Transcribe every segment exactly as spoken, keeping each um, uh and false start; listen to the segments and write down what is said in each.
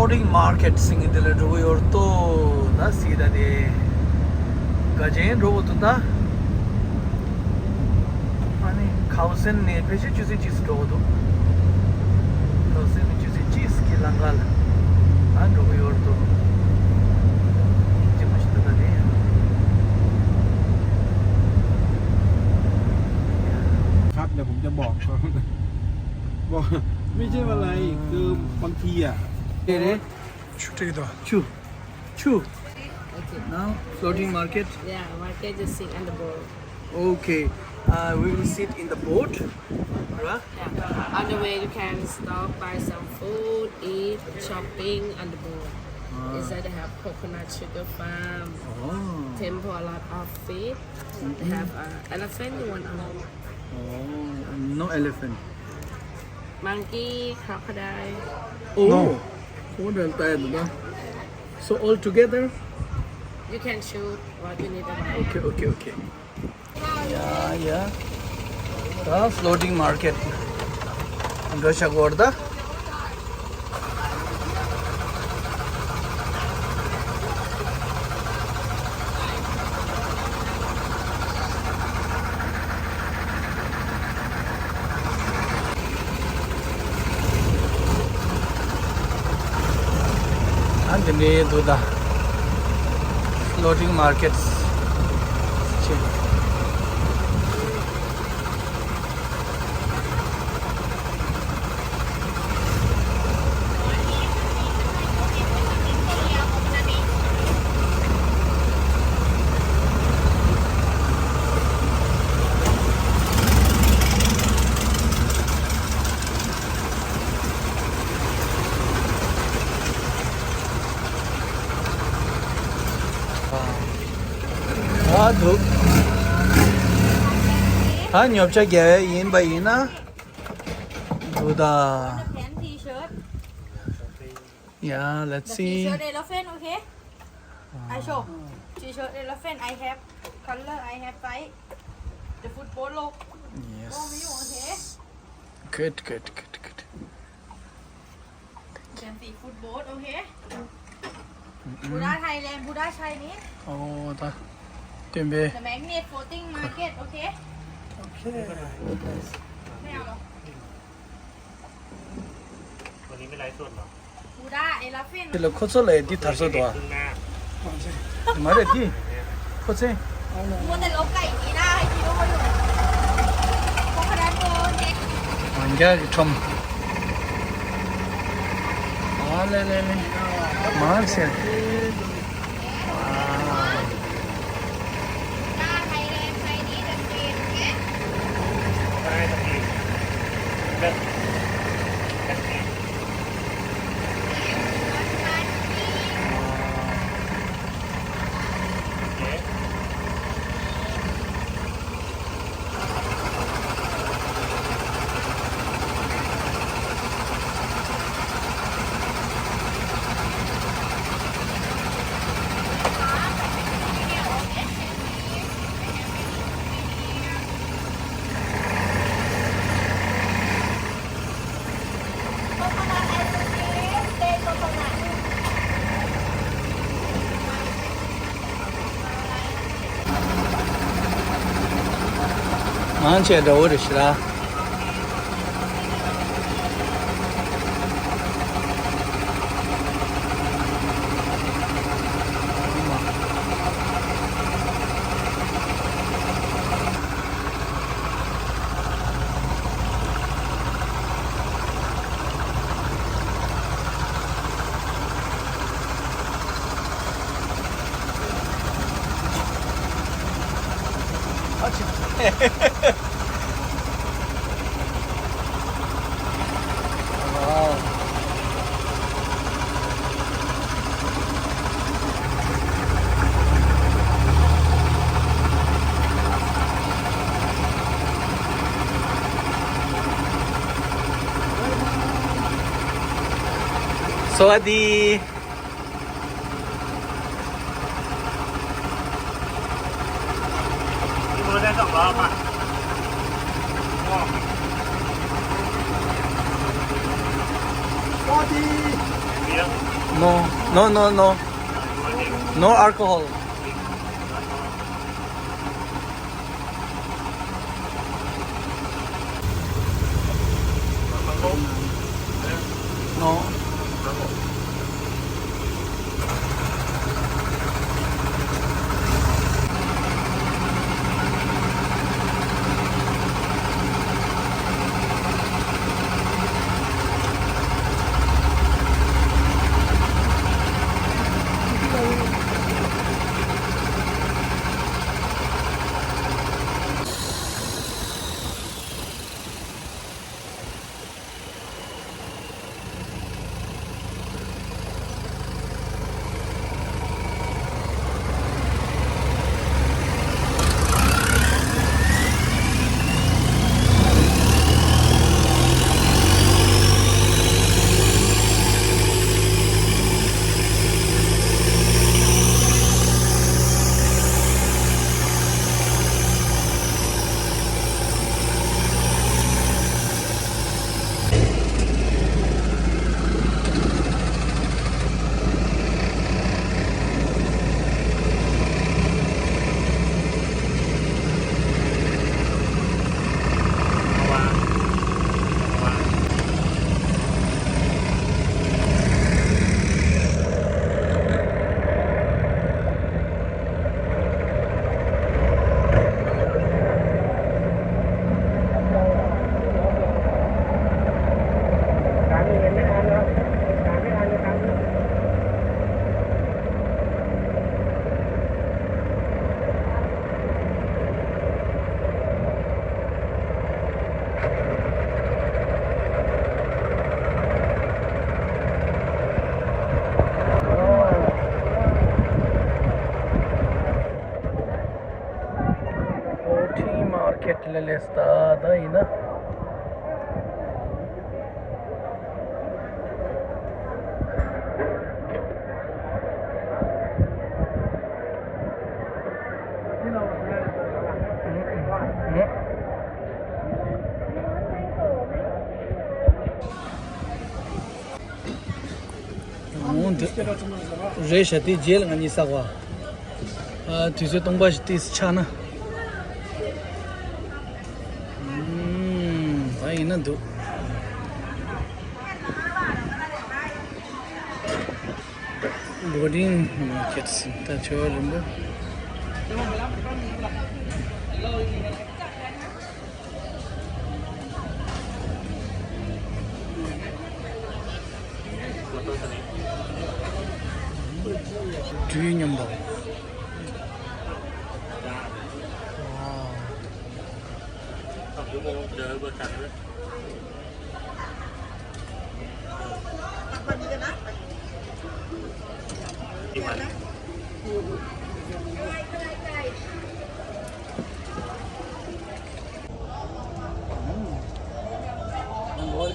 Floating market ཟེར་མཁན་དེ་ལ་འགྲོ་གི་ཡོད་དོ། ད་སྲིད་ད་དེ་ག་ཅན་འགྲོ་གི་འདུག་ད། ཨ་ནི་ཁའོ་སན་ནས་ཕལ་ཆེར་ཆུ་ཚོད་གཅིག་ཙམ་འགྲོ་གི་འདུག་ཁའོ་སན་ནས་ཆུ་ཚོད་གཅིག་ཙམ་གྱི་ལམ་ཁ་ལ་ད་འགྲོ་གི་ཡོད་དོ། ཅི་མ་ཤི་ད་ད་དེ་ครับเดี๋ยวผมจะบอกบอกไม่ใช่อะไรคือบางทีอ่ะ Tere? Chutti to. Chu. Chu. Okay. Now, floating market. Yeah, market just sit on the boat. Okay. Uh, we will sit in the boat. Right? Yeah. On the way, you can stop, buy some food, eat, shopping on the boat. Ah. Inside they have coconut sugar farm, oh, temple, a lot of fish. Mm-hmm. They have uh, elephant, you want? Oh, no elephant. Monkey, crocodile. Oh, no. Crocodile. So all together? You can choose what you need to buy. Okay, okay, okay. Yeah, yeah. The floating market. Russia gorda. ཨ་འདི་ནས་འདུག་ད། Floating markets. ཨ་འདུག་ཨ་ཉོ་ཆ་རྒྱག་ཡ་ཡིན་པ་ཡིན་ན་འདུག་ད། Pant t-shirt. Yeah, let's The see. T-shirt elephant, okay? I show. T-shirt elephant, I have color, I have size. The football logo. Yes. Go with you, okay? Good, good, good, good. You can see football, okay? Mm-mm. Buddha Thailand, Buddha Chinese. Oh, the tembe. The magnet floating market, okay? Okay. ไม่เอาหรอ? วันนี้ไม่ไลฟ์สดเหรอ? Buddha elephant. དེ་ལ་ཁོ་ཚོ་ལ་འདི་དར་སོ་དོ། མ་རེད་དེ། ཁོ་ཚོས། Mua the local ina, you know what you want. Coconut, okay? མང་རྒྱ་གི་ཁྲོམ། ཨ་ལེ་ལེ་ལེ། མང་ཆེ། མང་ཆེ་འདྲ་བོ་རེད་ཤི་ར། Sawasdee. Sawasdee. No, no, no, no. No alcohol. No. ཨོ་ཊི་མར་ཀེཊ་ལ་སླེབས་ད། ད་ཡིན་ན། འོང་འདི་རེད་ཤག་དེ་རྗེས་ལ་ང་གཉིས་བསགས་པ། ཨ། དུས་ཚོད་སྟོང་པ་ཞིག་ཏིས་ཆགས་ན། ཨུམ། ད་ཡིན་ན་འདུག Boarding market ཟིན་ད་ཆེ་བ་རིན་པོ། དུས་མཉམ་པ།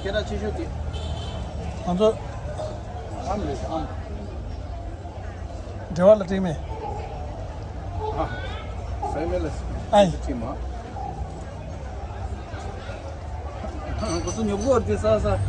ཁྱེད་རང་ཆེ་ཤོས་དེ། ང་ཚོ་ཨམ་རེད་ཨམ། འབྲེལ་བ་ལ་སྤྲད་མེད། ཨ། སེ་མེ་ལ་ཨའི། སྤྲད་མ། ཁོ་ཚོ་ཉོ་གོ་དེ་ས་ས།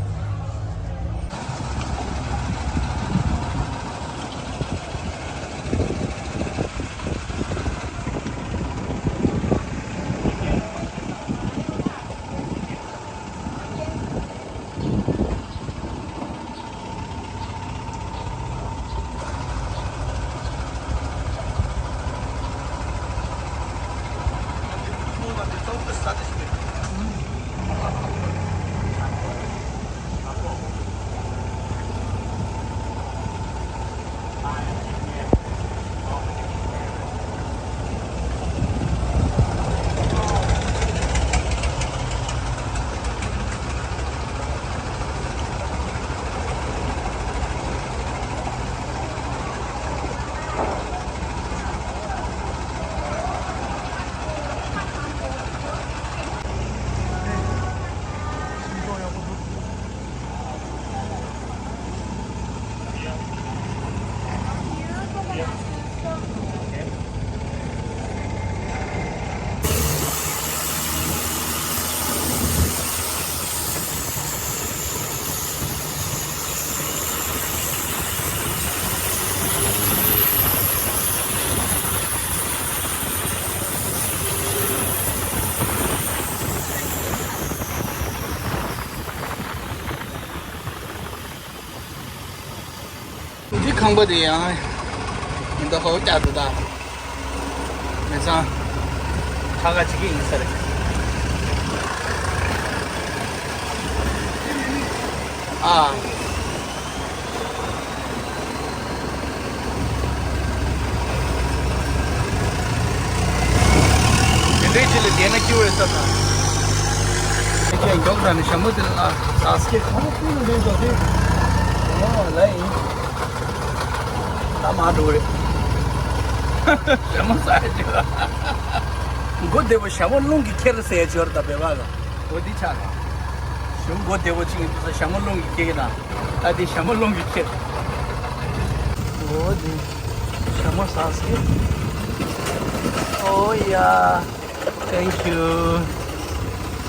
ཁང་པ་དེ་ཡང་ཉི་ཟླ་ཧོ་རྒྱག་འདུག་ད། མི་ཚང་ཁ་ཁ་བྱེད་ཀྱི་ཡིན་ས་རེད། ཨ། དེ་འདྲའི་ཅི་ལ་བསྡད་ན་སྐྱིད་པོ་ཡོད་ས་དང་། ཁྱེད་མགྱོགས་དྲགས་ནས་ཞྭ་མོ་དེ་ལ་ཟགས་ཀྱི། ཨོ་ཀུན་ལ་ལེན་འགྲོ་དེ། ཨོ་ལ་ཡིན། ད་མ་འགྲོ་རེད། ཞྭ་མོ་ཟ་ཡ་ཅིག་ལ། མགོ་བདེ་པོ་ཞྭ་མོ་རླུང་གིས་ཁྱེར་ཟེར་ཡ་ཅིག་ཡོད་རེད་ད་བོད་པ་ལ། འོ་འདི་ཆགས་ལ། གཞུང་མགོ་བདེ་པོ་ཅིག་ཡིན་དུས་ས་ཞྭ་མོ་རླུང་གིས་ཁྱེར་གི་ན། ད་འདི་ཞྭ་མོ་རླུང་གིས་ཁྱེར། འོ་འདི། ཞྭ་མོ་ཟགས་ཀྱི། ཨོ་ཡ། Thank you.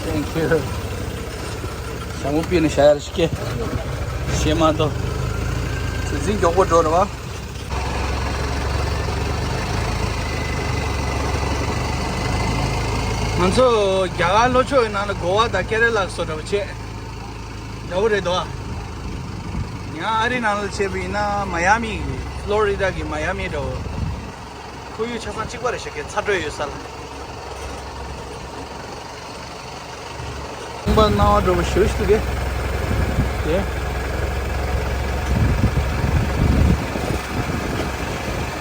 Thank you. ཞྭ་མོ་པི་ནི་ཤ་ཡར་ཤི་ཀེ། ཤེ་མ་ཏོ། ཟི་ཟིང་མགྱོགས་པོ་འགྲོ་རེད་བ། ང་ཚོ་རྒྱ་གར་ལྷོ་ཕྱོགས་ཀྱི་ནང་ལ་གོ་བ་དང་ཀེ་རེ་ལ་སོགས་འདྲ་པོ་བྱས། འདྲ་པོ་རེད་དོ། ཡང་ཨ་རི་ནང་ལ་བྱས་པ་ཡིན་ན་མ་ཡ་མི། ཕློ་རི་ཌ་གི་མ་ཡ་མི་འདྲ་པོ། ཁོར་ཡུག་ཆ་ཚང་གཅིག་པ་རེད་ཤག་གི་ཚ་དྲོད་ཡོད་ས་ལ། ཁང་པ་སྣང་བ་འགྲོ་བ་ཞུ་ཞུ་གི། དེ།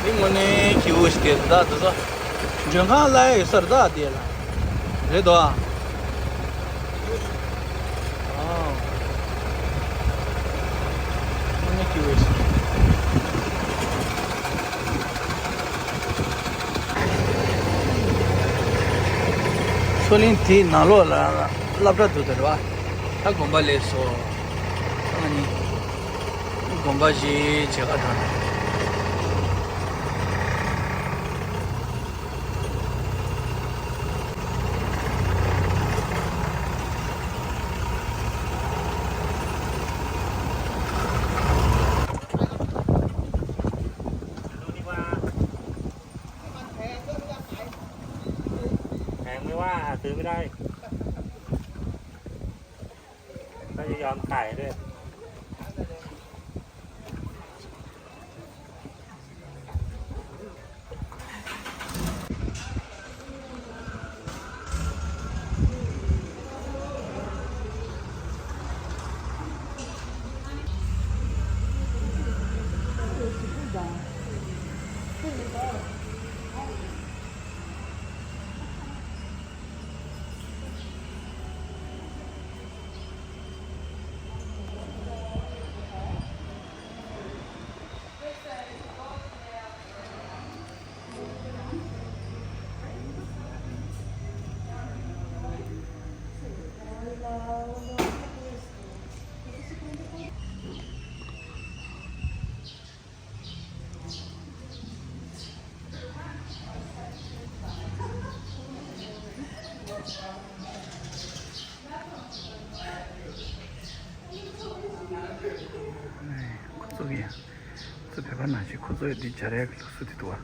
འདི་དངོས་གནས་སྐྱིད་པོ་ཞིག་གི་ད་དུ་ས། མགྲོན་ཁང་ལ་ཡོད་ས་རེད་ད་དེ་ལ། རེད་དོ། ཨོ། དངོས་གནས་སྐྱིད་པོ་ཞིག་མཚོ་གླིང་དེའི་ནང་ལོགས་ལ་སློབ་གྲྭ་འདུག་ད་རེད་བ། ད་དགོན་པ་ལས་སོ། ཨ་ནི། དགོན་པ་ཞིག་བྱེད་ག་འགྲོ་ན།แพงไม่ว่าหาซื้อไม่ได้ ก็จะยอมขายด้วย ཁོ་ཚོ་གི་ཚོ་བོད་པ་ནང་བཞིན་ཁོ་ཚོ་ཡི་འདི་སྦྱར་ཡག་གི་ལུགས་སྲོལ་དེ་འདུག་བ།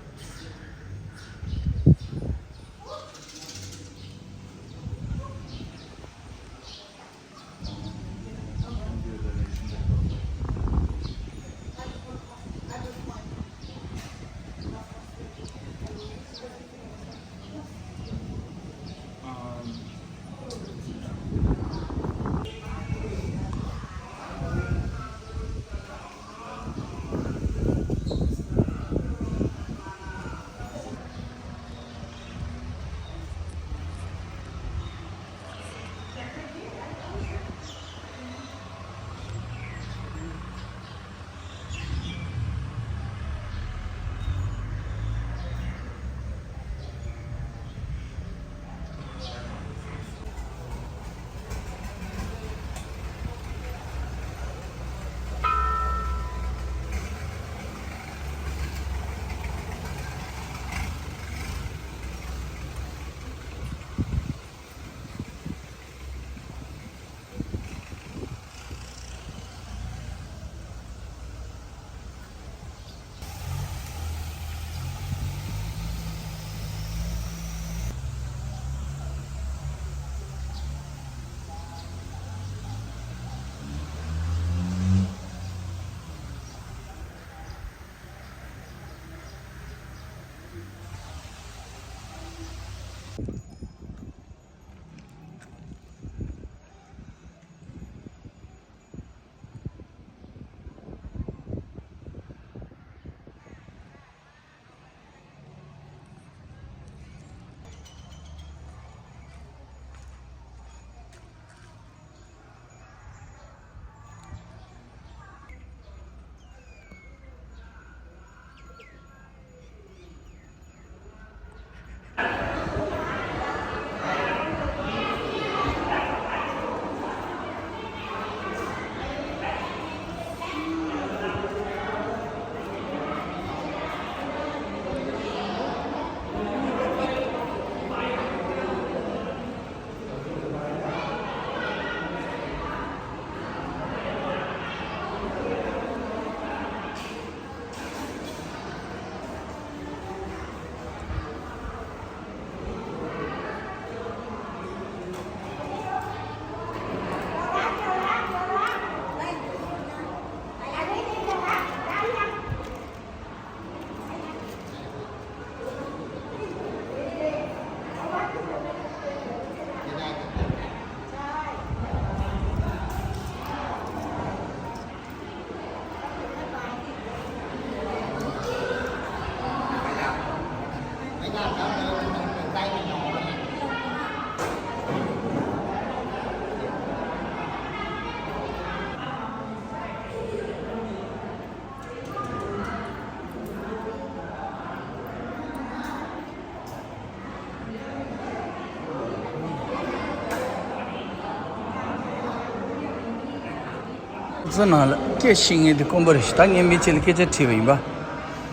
ཚོ་ནང་ལ་སྐད་ཤེས་མཁན་དེ་དཀོན་པོ་རེད་ཤག་ད་ངས་མི་གཅིག་ལ་སྐད་ཆ་དྲིས་པ་ཡིན་པ།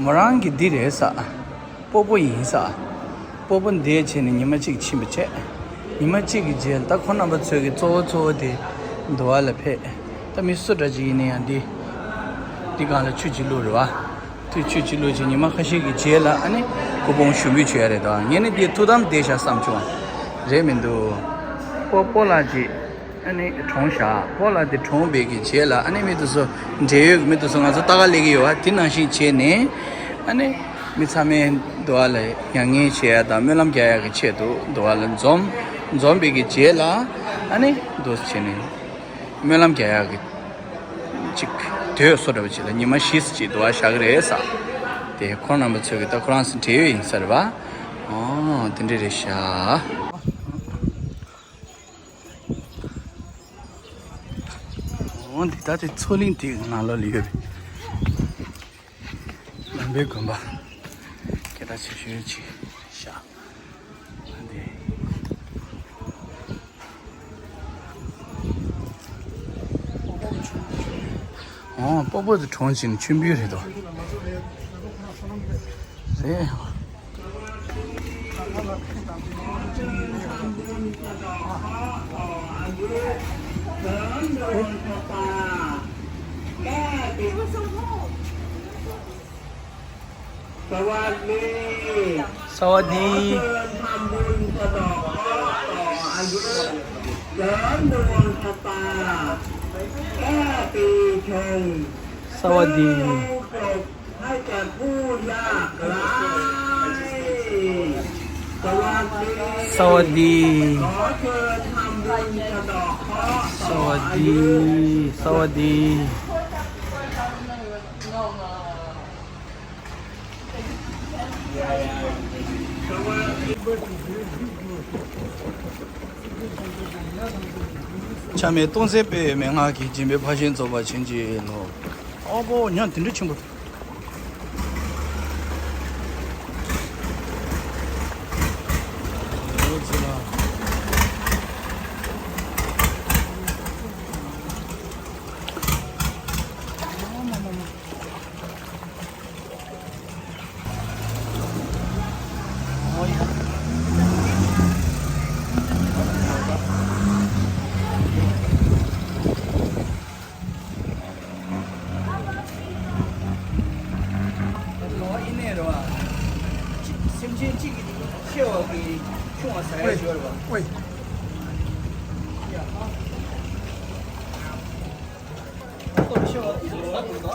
མོ་རང་གིས་འདི་རེད་ཟེར། སྤོ་བོ་ཡིན་ཟེར། སྤོ་བོ་འདིར་བྱས་ནས་ཉི་མ་གཅིག་ཕྱིན་པ་བྱས། ཉི་མ་གཅིག་གི་རྗེས་ལ་ད་ཁོང་རྣམ་པ་ཚོས་ཀྱི་གཙོ་བོ་གཙོ་བོ་དེ་འདུལ་བ་ལ་ཕེབས། ད་མི་སུ་འདྲ་ཅིག་ཡིན་ན་ཡང་འདི། འདི་སྒང་ལ་ཆུ་གཅིག་བླུགས་རེད་བ། དུས་ཆུ་གཅིག་བླུགས་བྱས་ཉི་མ་ཁ་ཤས་ཀྱི་རྗེས་ལ་ཨ་ནི་སྐུ་ཕུང་ཞུགས་འབུལ་བྱེད་ཡ་རེད་དོ། ངས་ནི་འདི་ཐུགས་དམ་བསྡད་ཤག་བསམ་བྱུང་། རེད་མི་འདུག་སྤོ་སྤོ་ལགས་ཀྱིས་ཨ་ནི་གྲོངས་ཤག་སྤོ་ལགས་དེ་གྲོངས་པའི་གི་རྗེས་ལ་ཨ་ནི་མི་དེ་ཚོ་འབྲེལ་ཡོད་ཀྱི་མི་དེ་ཚོ་ང་ཚོ་ལྟ་ག་སླེབས་ཀྱི་ཡོད་བ། དེ་ནང་བཞིན་བྱས་ནས་ཨ་ནི་མི་ཚང་མས་འདུལ་བ་ལ་མྱ་ངན་བྱེད་ཡ་དང་སྨོན་ལམ་རྒྱག་ཡ་གི་ཆེད་དུ་འདུལ་བ་ལ་འཛོམས། འཛོམས་པའི་གི་རྗེས་ལ་ཨ་ནི་འདུག་སེ་བྱས་ནས། སྨོན་ལམ་རྒྱག་ཡག་གི་ཅིག་དུས་སོ་འདྲ་བ་ཅིག་ལ་ཉི་མ་བཞི་ཙམ་ཅིག་འདུལ་བ་བཞག་གི་རེད་ཟེར། དེ་ཁོང་རྣམ་པ་ཚོ་གི་ད་ཁོ་རང་ཚོ་འབྲེལ་ཡོད་ཡིན་ས་རེད་བ། ཨོ་དེ་འདྲ་རེད་ཤག་ཨོ་འདི་ད་དེ་མཚོ་གླིང་དེའི་ནང་ལོགས་ལ་ཡོད་པའི། ལམ་བེ་དགོན་པ་སྐད་གྲགས་ཆེ་ཤོས་ཅིག་ཤག་འདི། ཨོ་སྤོ་བོ་དེ་གྲོངས་ཕྱིན་མཆོད་འབུལ་རེད་དོ། རེད།สวัสดี สวัสดี ขอเชิญทำบุญสะเดาะเคราะห์ต่ออายุ เสริมดวงชะตา แก้ปีชง สวัสดี ซื้อโรงศพให้แก่ผู้ยากไร้ สวัสดี สวัสดี ขอเชิญทำบุญสะเดาะเคราะห์ต่ออายุ สวัสดี สวัสดี ཆ་མེད་སྟོང་གསལ་དཔེ་མན་ངག་གིས་སྦྱིན་པའི་ཕ་ཤན་རྫོགས་པ་བྱིན་གྱིས་རློབས། ཨོ་བོ་ཉ་དེ་འདྲ་ཆེན་པོ། ལོ་ཨི་ནས་རེད་བ། སེམས་ཅན་གཅིག་གི་ཆེ་བ་གི་ཆུང་བ་ཟ་ཡ་ཞོར་བ། ཨོའི། ཏོ་ཆེ་བ་ཟ་དགོས་པ། ད་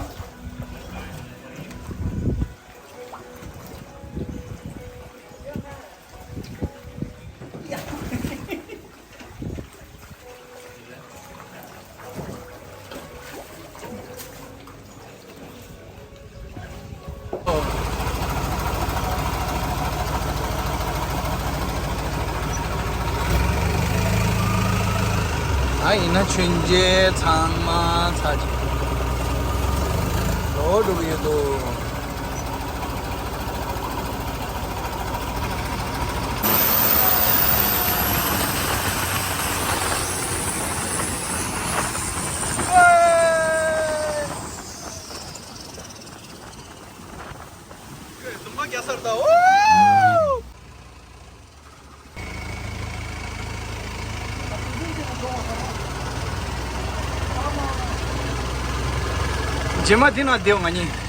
ཡིན་ན་མཆོད་མཇལ་ཚང་མ་ཚར་ཅིག་ལོག་འགྲོ་གི་ཡོད་དོ། རྗེས་མ་དེ་ན་བསྡད་ང་གཉིས།